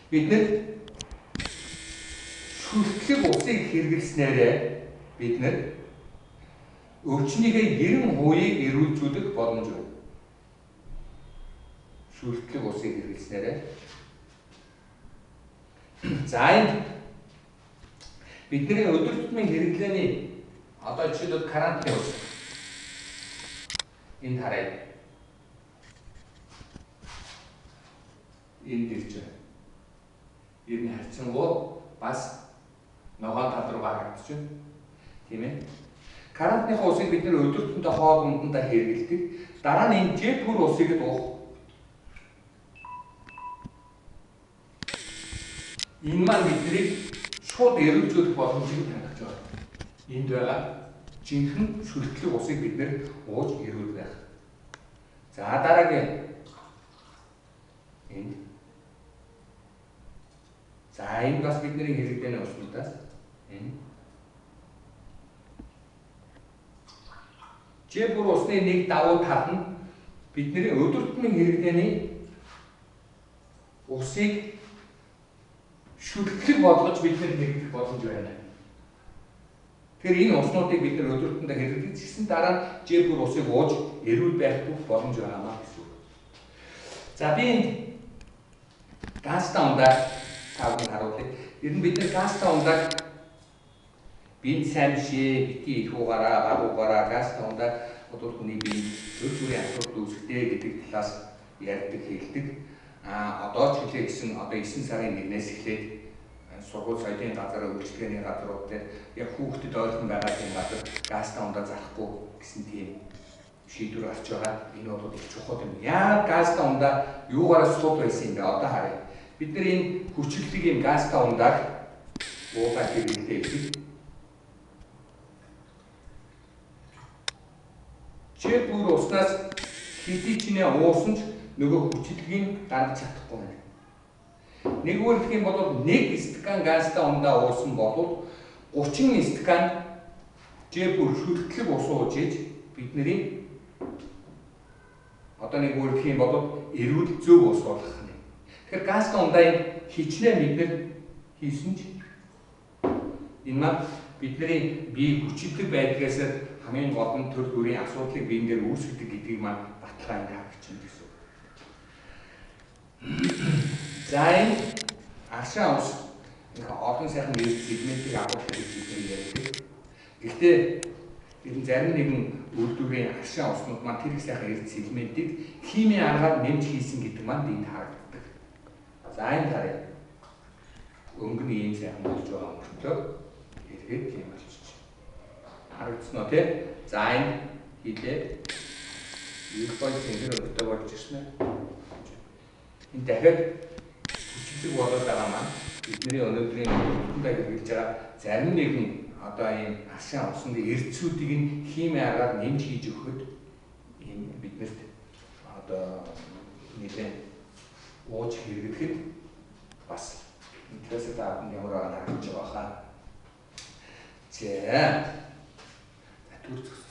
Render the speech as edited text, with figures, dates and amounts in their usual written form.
Бид нэр шүлтлэг усыг хэрэглэснээрээ бид нэр өвчнийхээ 90%-ийг эрүүлжүүлэх боломж байна. Шүлтлэг усыг хэрэглэснээрээ. За энд бидний өдөр тутмын хэрэглээний одоо жишээлбэл карантин ус. Энд харъя. Энд ирж байна. Ер нь харьцангуй бас ногоон тал руу харагдаж байна. Тийм ээ. Карантины усыг бид нэр өдөр тутамдаа хоол ундандаа хэрэглэдэг. Дараа нь энэ жэпүр усыг уух. Энэ маань биднийг шууд эрүүлжүүлэх боломжийг таних байгаа. Энд байгаа жинхэнэ шүлтлэг усыг бид нэр ууж эрүүл байх. За дараагийн энд. За энэ бас бидний хэрэглээний уснуудаас энэ. Жэпүр усны нэг давуу тал нь бидний өдөр тутмын хэрэглээний усыг шүлтлэг болгож бид нэр хэрэглэх боломж байна. Тэгэхээр энэ уснуудыг бид нэр өдөр тутамдаа хэрэглэж гисэн дараа нь жэпүр усыг ууж эрүүл байх бүх боломж байгаа гэсэн үг. За би энд газтай ундаа та бүхэнд харуулъя. Ер нь бид нэр газтай ундааг биед сайн биш ээ, битгий их уугаараа, баг уугаараа газтай ундаа одоо хүний бие төр бүрийн асуудал үүсгдэг гэдэг талаас ярьдаг, хэлдэг. А одоо ч хэлээ гэсэн одоо 9 сарын 1-ээс эхлээд сургууль соёлын газар, үйлчилгээний газрууд дээр яг хүүхдэд ойрхон байгаа тийм газар газтай ундаа зарахгүй гэсэн тийм шийдвэр гарч байгаа. Энэ бол их чухал юм. Яг газтай ундаа юугаараа сул байсан юм бэ? Одоо харъя. Бид нар энэ хүчлэг юм газтай ундааг уугаад хэрэглэхдээ жэпүр уснаас хэдий ч нэ уусан ч нөгөө хүчлэгийг гаргаж чадахгүй байна. Нэг үгээр хэлэх юм бол 1 стакан газтай ундаа уусан бол 30 стакан жэпүр шүлтлэг ус ууж иж бидний одоо нэг үгээр хэлэх юм бол эрүүл зөв ус болох нь. Тэгэхээр газтай ундаа энэ хичнээн бид нэр хийсэн ч энэ маань бидний бие хүчлэг байдгаас хамгийн гол нь төр бүрийн асуудлыг биен дээр үүсгэдэг гэдгийг маань баталгаа энд харагдаж байна гэсэн үг. За энэ аршаан ус их олон сайхан элементийг агуулдаг гэж бид ярьдаг. Гэхдээ ер нь зарим нэгэн үйлдвэрийн аршаан уснууд маань тэр их сайхан эрдэс элементийг химийн аргаар нэмж хийсэн гэдэг маань энд харагддаг. За энэ харъя. Өнгөний ийм сайхан болж байгаа мөртлөө эргээд тийм болчих. Харагдсан уу тий? За энэ хийлээ. Их гоё цэнгэр өнгөтэй болж ирсэн. Энэ дахиад хүчлэг болоод байгаа маань бидний өнөөдрийн тутамдаа хэрэглэж байгаа зарим нэгэн одоо ийм аршаан усны эрдэсүүдийг нь химийн аргаар нэмж хийж өгөхөд ийм биднэрт одоо нэлээд ууж хэрэглэхэд бас энэхээс та бүхэн ямар байгаа харагдаж байгаа хаа. За түр зөкс.